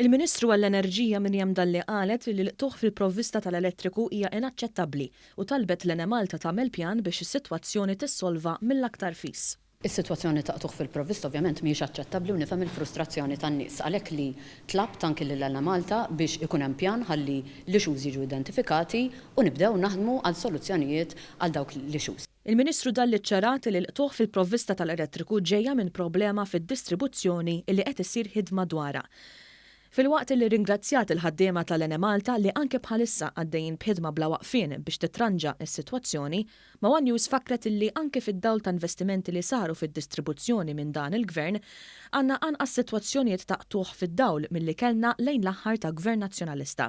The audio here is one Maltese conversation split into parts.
Il-Ministru għall-Enerġija Miriam Dalli qalet li l-qtugħ fil-provvista tal-elettriku hija inaċċettabbli u talbet l-Enemalta tagħmel pjan biex is-sitwazzjoni tissolva mill-aktar fis. Is-sitwazzjoni ta' qtugħ fil-provvista ovvjament mhijiex aċċettabbli u nifhem il-frustrazzjoni tan-nies. Għalhekk li tlabt anki lill-Enemalta biex ikun hemm pjan ħalli l-issues jiġu identifikati u nibdew naħdmu għal soluzzjonijiet għal dawk l-issues. Il-Ministru Dalli ċċarat li l-qtugħ fil-provvista tal-elettriku ġejja minn problema fid-distribuzzjoni li qed issir ħidma dwarha. Filwaqt li rringrazzjat il-ħaddiema tal-Enemalta li anke bħalissa għaddejjin b'ħidma bla waqfien biex titranġa s-sitwazzjoni, ma' one News fakkret li anke fid-dawl ta' investimenti li saru fid-distribuzzjoni minn dan il-Gvern, għandna anqas sitwazzjonijiet ta' qtugħ fid-dawl milli kellna lejn l-aħħar ta' Gvern Nazzjonalista.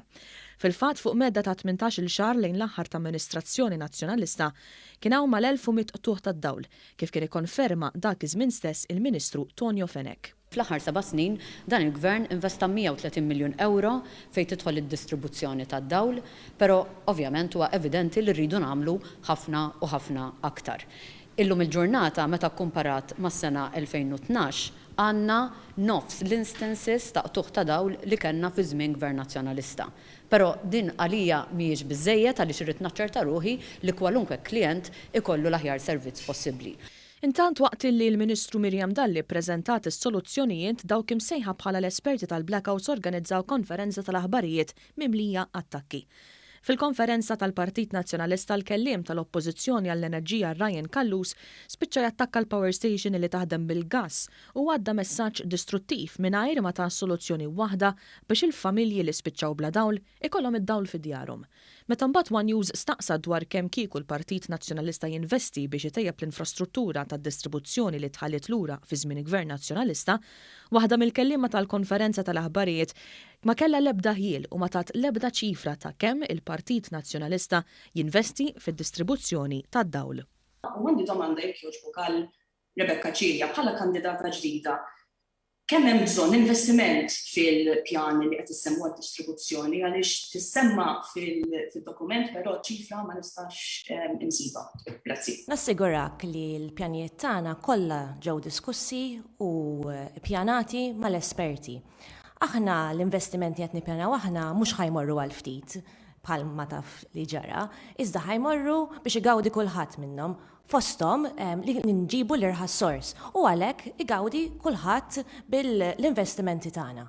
Fil-fatt fuq medda ta' 18-il xahar lejn l-aħħar ta' amministrazzjoni Nazzjonalista kien hawn mal-1,100 qtugħ tad-dawl, kif kien ikkonferma dak iż-żmien stess il-Ministru Tonio Fenech. Fl-aħħar seba' snin dan il-Gvern investa 130 miljun ewro fejn tidħol id-distribuzzjoni tad-dawl, però ovvjament huwa evidenti li rridu nagħmlu ħafna u ħafna aktar. Illum il-ġurnata meta kkumparat mas-sena 2012 għandna nofs l-instances ta' qtugħ ta' dawl li kellna fi żmien Gvern Nazzjonalista. Però din għalija mhijiex biżżejjed għaliex irrid naċċerta ruħi li kwalunkwe klijent ikollu l-aħjar servizz possibbli. Intant waqt illi l-Ministru Miriam Dalli ppreżentat is-soluzzjonijiet, dawk imsejħa bħala l-esperti tal-blackouts organizzaw konferenza tal-aħbarijiet mimlija attakki. Fil-konferenza tal-Partit Nazzjonalista l-kelliem tal-Oppożizzjoni għall-Enerġija Ryan Callus spiċċa jattakka l-power station li taħdem bil-gass u għadda messaġġ distruttiv mingħajr ma ta soluzzjoni waħda biex il-familji li spiċċaw bla dawl ikollhom id-dawl fi djarhom. Meta mbagħad one News staqsa dwar kemm kieku l-Partit Nazzjonalista jinvesti biex itejjeb l-infrastruttura tad-distribuzzjoni li tħalliet lura fi żmien Gvern Nazzjonalista, waħda mill-kelliema tal-konferenza tal-aħbarijiet Ma kellha l-ebda ħjiel u ma tat l-ebda ċifra ta' kemm il-Partit Nazzjonalista jinvesti fid-distribuzzjoni tad-dawl. U għandi domanda jekk jogħġbok għal Rebecca Cilia, bħala kandidata ġdida, kemm hemm bżonn investiment fil-pjani li qed issemmu għad-distribuzzjoni għaliex tissemma fil-dokument però ċifra ma nistax insibha. Grazzi. Nassigurak li l-pjanijiet tagħna kollha ġew diskussi u ppjanati mal-esperti. Aħna l-investimenti qed nippjanaw aħna mhux ħa jmorru għal ftit bħal ma taf li ġara, iżda ħa jmorru biex igawdi kulħadd minnhom, fosthom li nġibu l-irħas sors u għalhekk igawdi kulħadd bil-investimenti tagħna.